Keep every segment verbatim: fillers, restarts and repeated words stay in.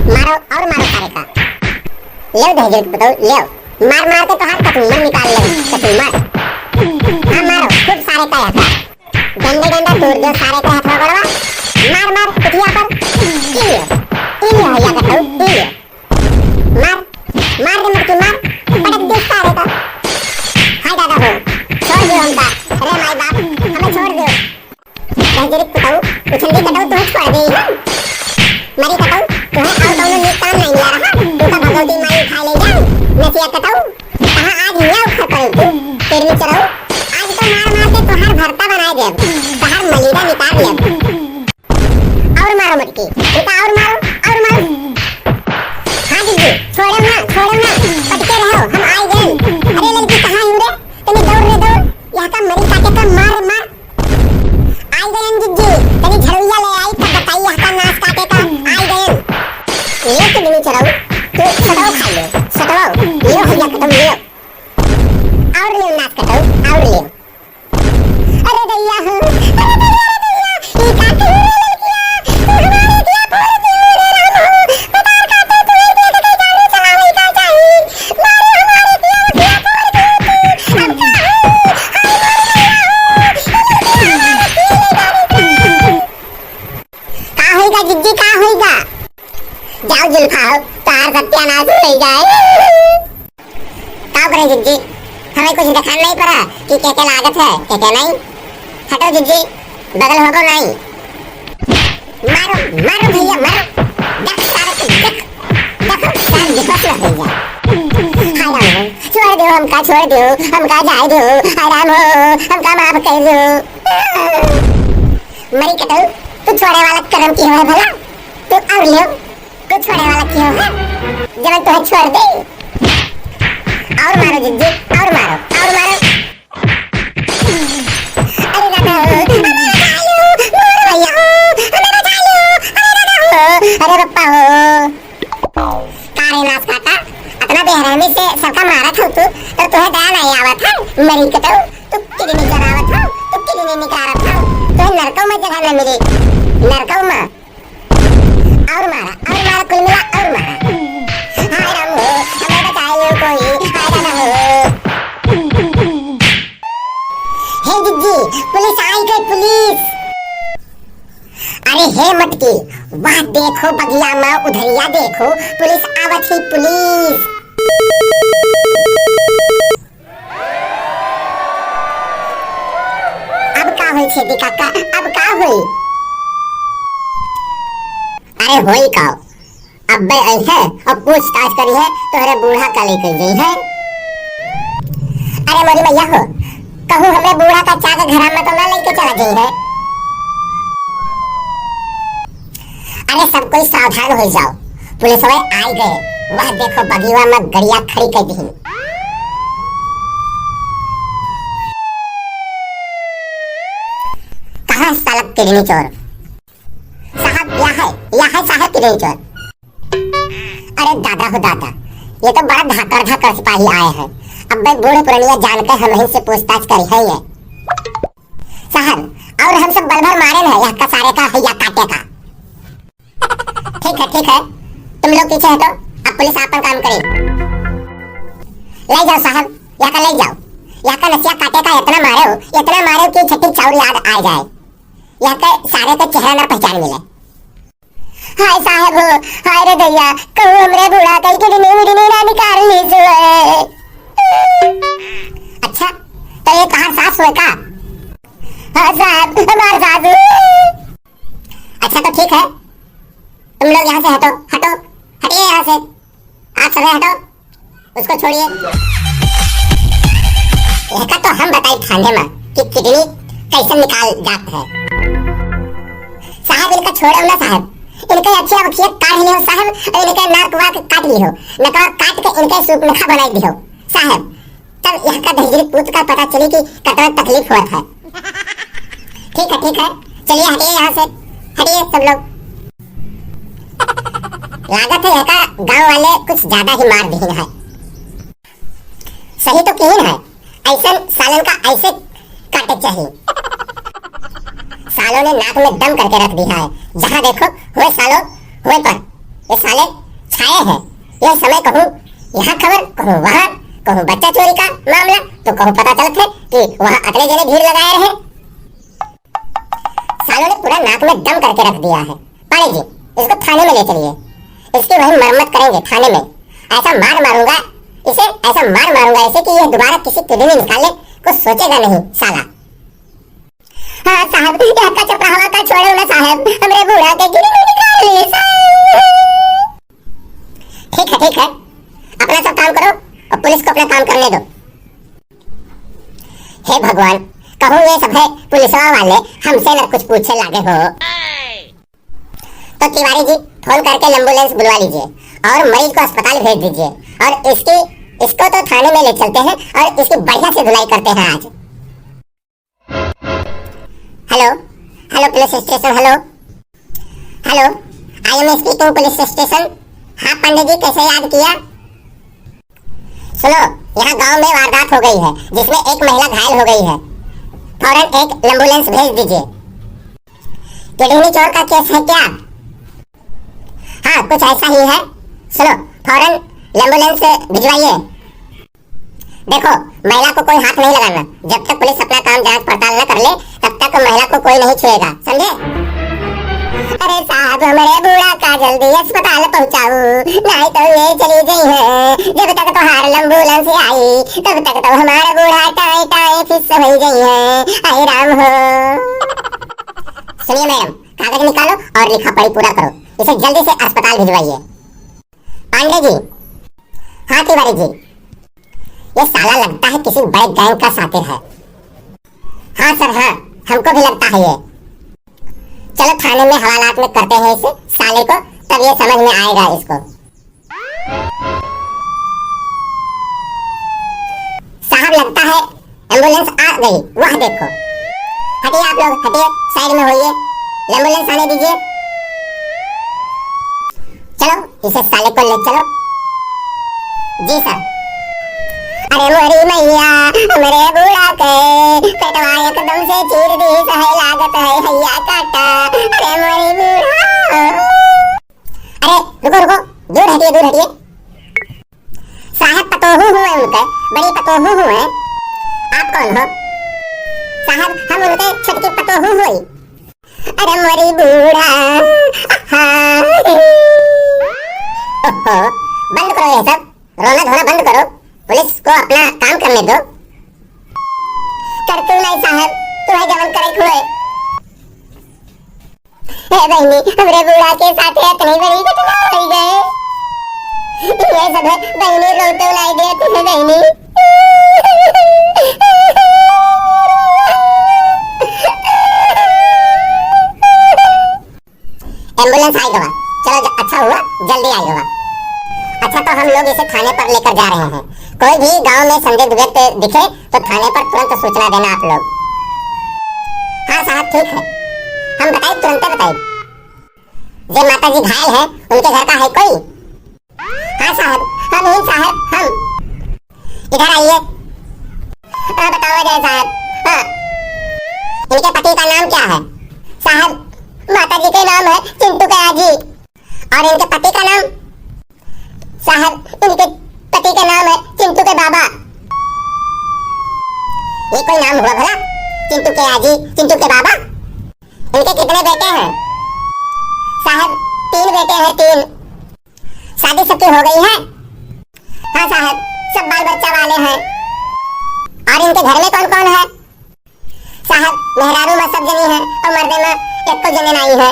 मारो और मारो सारे का। लेव दहेजरी के पतऊ, लेव। मार मार के तोहार कचूमर निकाल लेव, कचूमर। हाँ, मारो, खूब सारे का यहाँ का। डंडे डंडा तोड़ दो सारे के हथवा गोड़वा। मार मार पिठिया पर। ई लियो, ई लियो भैया कतऊ, ई लियो। मार, मार दे मटकी मार, पटक दे सारे का। हाय दादा हो, छोड़ दियो हमका। अरे माई बाप, हमें छोड़ दियो। दहेजरी के पतऊ, उछंदी कतऊ, तुहे छोड़ देई हम। मरी कतऊ, तुहे और कौनो नीक काम नहीं मिला रहा। तू तो भगवती माई उठा ले जाए, नसिया कतऊ। कहाँ आज हिया उठा पड़े तू, तेरनी चोरऊ। आज तो मार मार के तोहार भरता बनाए देब, तोहार मलीदा निकाल लेब। और मारो मटकी, बेटा और मारो, और मारो। हाँ जिज्जी, छोड़ो ना, छोड़ो ना, पटके रहो, हम आए गए। अरे लड़की कहाँ है रे? तनी दौड़ रे दौड़, यहाँ का मरी काटे का मार मार। आए गए जिज्जी, तनी झड़ुइया ले आई, तब बताई यहाँ का नाश काटे का। आए गए। ये किडनी चोरऊ, तू सटवा खा ले, सटवा, ले भैया कतऊ ले। और ले नाश कतऊ, और ले। अरे दैया हो, अरे दैया रे दैया, ई का कही रे लड़किया, तू हमारे दिया फोड़ दियो रे राम हो, बतार काटे तू एक एक के गाड़ी चलावे का चाही, मारे हमारे दिया दिया फोड़ दियो तू, अब का हो, हाय मारे दैया हो, ए लड़किया हमारे दिया गाड़ी चलावे। का होइगा जिज्जी, का होइगा? जाओ जुल्फा हो, तार सत्यानाश होइगा। का करे जिज्जी, हमें कुछ देखान नहीं पड़ा कि के के लागत है, के के नहीं। हटो जिज्जी, बगल होगो नहीं। मारो, मारो भैया, मारो। देख सारे को, देख, देखो सारे विपक्ष में भैया। हाय राम हो, छोड़ दो हमका, छोड़ दो, हमका जाए दो। हाय राम हो, हमका माफ कर दो। मरी कतऊ, तू छोड़े वाला करम की है भला? तू और लियो, तू छोड़े वाला क्यों है? जब तुहे छोड़ दे। और मारो जिज्जी, और मारो, और मारो। अरे दादा हो, अरे बचा लो, मोर भैया हो, हमें बचा लो, अरे दादा हो, अरे पप्पा हो। का रे नाश काटा, इतना बेरहमी से सबका मारत हो तू, तो तुहे दया नहीं आवत है? मरी कतऊ, तू किडनी चोरावत हो, तू किडनी निकारत हो, तुहे नरकऊ में जगह न मिली, नरकऊ में। और मारा, और मारा, कुल मिला और मारा। हाय राम हो, हमें बचाए लो कोई, हाय राम हो। हे जिज्जी, पुलिस आई गई, पुलिस। अरे हे मटकी, वह देखो बगिया में, उधरिया देखो, पुलिस आवत ही, पुलिस। अब का होई छेदी काका, अब का होई? अरे होई का, अब्बे अइहे और पूछताछ करिहे, तोहरे बूढ़ा का लेके जइहे। अरे मोरी मैया हो, कहूँ हमरे बूढ़ा का चाक घरा में तो ना लेके चला जइहे। अरे सब कोई सावधान हो जाओ, पुलिस वाले आ गए। वह देखो बगिया में गड़िया खड़ी कर दी। कहाँ साला किडनी चोर? साहब, यह है, यह है साहब किडनी चोर। अरे दादा हो दादा, ये तो बड़ा धाकड़ धाकड़ सिपाही आए हैं। अब्बे बूढ़ पुरनिया जान के हम ही से पूछताछ करी है ये। साहब, और हम सब बलभर मारे न, यह का सारे का हैया काटे का। ठीक है, ठीक है, तुम लोग पीछे हटो, अब पुलिस आपन काम करी। ले जाओ साहब, यह का ले जाओ, यह का नसिया काटे का इतना मारे हो, इतना मारे हो कि छठी चाउर याद आ जाए। यह के सारे के चेहरा ना पहचान मिले। हाय साहब हो, हाय रे दैया, कहूँ हमरे बूढ़ा कहीं किडनी विडनी ना निकाल ली सो है। अच्छा, तो ये तोहार सास हुए का? हाँ साहब, हमार सास हुए। अच्छा तो ठीक है, तुम लोग यहाँ से हटो, हटो, हटिए यहाँ से, आप सभी हटो। उसको छोड़िए। एका तो हम बताई ठांडे में कि किडनी कैसे निकाल जात है। साहब, इनका छोड़ो ना साहब, इनके अखिया वखिया काट लियो साहब, और इनके नाक वाक काट लियो, नकवा काट के इनके सूप नखा बनाई दियो साहब। तब यहाँ का दहिजरी पूत का पता चली कि कतना तकलीफ होत है। ठीक है, ठीक है, चलिए हटिए यहाँ से, हटिए सब लोग। लागत है यहाँ का गांव वाले कुछ ज्यादा ही मार दीन है। सही तो किहिन है, ऐसन सालन का ऐसे काटे चाहिए। सालों ने नाक में दम करके रख दिया है, जहाँ देखो हुए सालो हुए पर। ये साले छाए हैं। यह समय कहूँ यहाँ खबर, कहूँ वहाँ, कहूँ बच्चा चोरी का मामला, तो कहूँ पता चलत है कि वहाँ अतने जने भीड़ लगाए रहे। सालों ने पूरा नाक में दम करके रख दिया है। पांडे जी, इसको थाने में ले चलिए, इसकी वहीं मरम्मत करेंगे थाने में। ऐसा मार मारूंगा इसे, ऐसा मार मारूंगा इसे कि यह दोबारा किसी किडनी निकालने को सोचेगा नहीं साला। हाँ साहब, यहाँ का चपराहवा का छोड़ो ना साहब, हमरे बूढ़ा के किडनी निकाल ली साहब। ठीक है, ठीक है, अपना सब काम करो और पुलिस को अपना काम करने दो। हे भगवान, कहूँ ये सब है पुलिसवा वाले हमसे न कुछ पूछे लागे हो। तो तिवारी जी, फोन करके एम्बुलेंस बुलवा लीजिए और मरीज को अस्पताल भेज दीजिए और इसकी, इसको तो थाने में ले चलते हैं और इसकी बढ़िया से धुलाई करते हैं आज। हेलो, हेलो पुलिस स्टेशन, हेलो, हेलो, I am speaking पुलिस स्टेशन। हाँ पांडे जी, कैसे याद किया? सुनो, यहाँ गांव में वारदात हो गई है जिसमें एक महिला घायल हो गई है। फौरन एक एम्बुलेंस भेज दीजिए। किडनी चोर का केस है क्या? हाँ, कुछ ऐसा ही है। सुनो, फौरन एम्बुलेंस भिजवाइए। देखो, महिला को कोई हाथ नहीं लगाना। जब तक पुलिस अपना काम जांच पड़ताल न कर ले, तब तक महिला को कोई नहीं छुएगा, समझे? अरे साहब, हमरे बूढ़ा का जल्दी अस्पताल पहुंचाऊ, नहीं तो ये चली गई है। जब तक तोहार एम्बुलेंस आई, तब तक तो हमारा बूढ़ा टाई टाई फिस हो गई है। आई राम हो। सुनिए मैडम, कागज निकालो और लिखा पढ़ी पूरा करो। इसे जल्दी से अस्पताल भिजवाइए। पांडे जी। हाँ तिवारी जी। ये साला लगता है किसी बड़े गैंग का शातिर है। हाँ सर, हाँ, हमको भी लगता है ये। चलो थाने में हवालात में करते हैं इसे, साले को, तब ये समझ में आएगा इसको। साहब, लगता है एम्बुलेंस आ गई। वह देखो, हटिए आप लोग, हटिए, साइड में होइए, एम्बुलेंस आने दीजिए। चलो, इसे साले को ले चलो। जी सर। अरे मोरी मैया, हमरे बूढ़ा के पेटवा एकदम से चीर दी, सहे लागत है हैया काटा। अरे मोरी बूढ़ा। अरे रुको, रुको, दूर हटिए, दूर हटिए। साहब पतोहू हुए उनके, बड़ी पतोहू हुए। आप कौन हो? साहब, हम उनके छोटकी पतोहू हुई। अरे मोरी बूढ़ा। आहा। ओहो, बंद करो ये सब, रोना धोना बंद करो, पुलिस को अपना काम करने दो। करतू नहीं साहब, तुम्हें जवन करे हुए। हे बहिनी, हमरे बूढ़ा के साथे इतनी बड़ी घटना हो गए। ये सब है बहिनी, रोते लाई दे तुम्हें बहिनी। एम्बुलेंस आई गवा। चलो, ज-, अच्छा हुआ, जल्दी आई गवा। अच्छा, तो हम लोग इसे थाने पर लेकर जा रहे हैं। कोई भी गांव में संदिग्ध व्यक्ति दिखे तो थाने पर तुरंत सूचना देना आप लोग। हाँ साहब, ठीक है, हम बताई, तुरंत बताई। जे माता जी घायल है, उनके घर का है कोई? हाँ साहब, हम ही साहब, हम। इधर आइए। हाँ, बतावा जाए साहब। हाँ। इनके पति का नाम क्या है? साहब, माता जी के नाम है चिंटू के आजी। और इनके पति का नाम? साहब, इनके पति का नाम है चिंटू के बाबा। ये कोई नाम हुआ भला? चिंटू के आजी, चिंटू के बाबा? इनके कितने बेटे हैं? साहब, तीन बेटे हैं, तीन। शादी सबकी हो गई है? हाँ साहब, सब बाल बच्चा वाले हैं। और इनके घर में कौन कौन है? साहब, मेहरारू में सब जनी है और मर्दे में एको जने नाई है।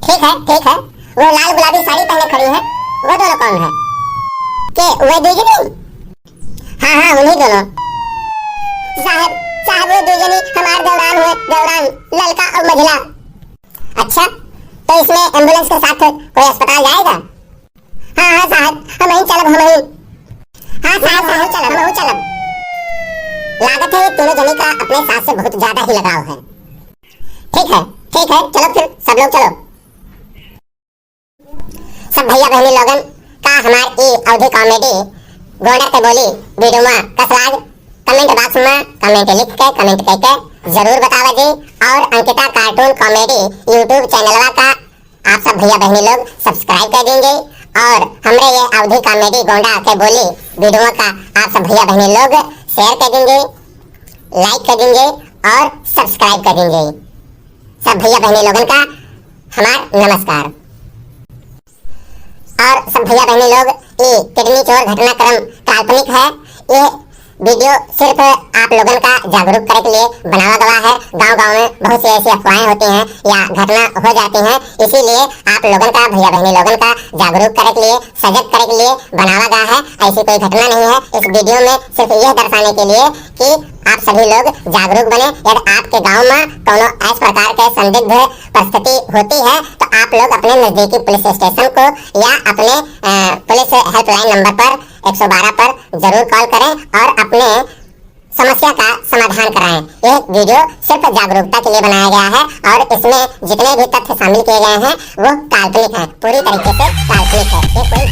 ठीक है, ठीक है, वो लाल गुलाबी साड़ी पहने खड़ी है, वो दोनों कौन है? के, वो दू जनी? हाँ, हाँ, उन्हीं दोनों। साहब, साहब, वो दू जनी हमार देवरान हुए, देवरान, ललका और मझला। अच्छा, तो इसमें एम्बुलेंस के साथ कोई अस्पताल जाएगा? हाँ, हाँ साहब, हम ही चलब, हम ही। हाँ साहब, हम ही चलब, हम ही चलब। लागत है ये तीनों जनी का अपने सास से बहुत ज्यादा ही लगाव है। ठीक है, ठीक है, चलो फिर सब लोग चलो। सब भैया बहनी लोगन का हमार ई अवधी कॉमेडी गोंडा के बोली वीडियो में कस लाग, कमेंट बॉक्स में कमेंट लिख के, कमेंट करके जरूर बतावा जी। और अंकिता कार्टून कॉमेडी YouTube चैनलवा का आप सब भैया बहनी लोग सब्सक्राइब कर देंगे और हमरे ये अवधी कॉमेडी गोंडा के बोली वीडियो का आप सब भैया बहनी लोग शेयर कर देंगे, लाइक कर देंगे और सब्सक्राइब कर देंगे। सब भैया बहनी लोगन का हमार नमस्कार। और सब भैया बहनी लोग, ये किडनी चोर घटनाक्रम काल्पनिक है। ये वीडियो सिर्फ आप लोगन का जागरूक करे के लिए बनावा गवा है। गांव-गांव में बहुत सी ऐसी अफवाहें होती हैं या घटना हो जाती हैं, इसीलिए आप लोगन का, भैया बहनी लोगन का जागरूक करे के लिए, सजग करे के लिए बनावा गया है। ऐसी कोई घटना नहीं है। इस वीडियो में सिर्फ यह दर्शाने के लिए कि आप सभी लोग जागरूक बने। यदि आपके गांव में कोनो इस प्रकार के संदिग्ध परिस्थिति होती है तो आप लोग अपने नजदीकी पुलिस स्टेशन को या अपने, अ, पुलिस हेल्पलाइन नंबर पर एक सौ बारह पर जरूर कॉल करें और अपने समस्या का समाधान कराएं। यह वीडियो सिर्फ जागरूकता के लिए बनाया गया है और इसमें जितने भी तथ्य शामिल किए गए हैं वो काल्पनिक हैं, पूरी तरीके से काल्पनिक है, ये कोई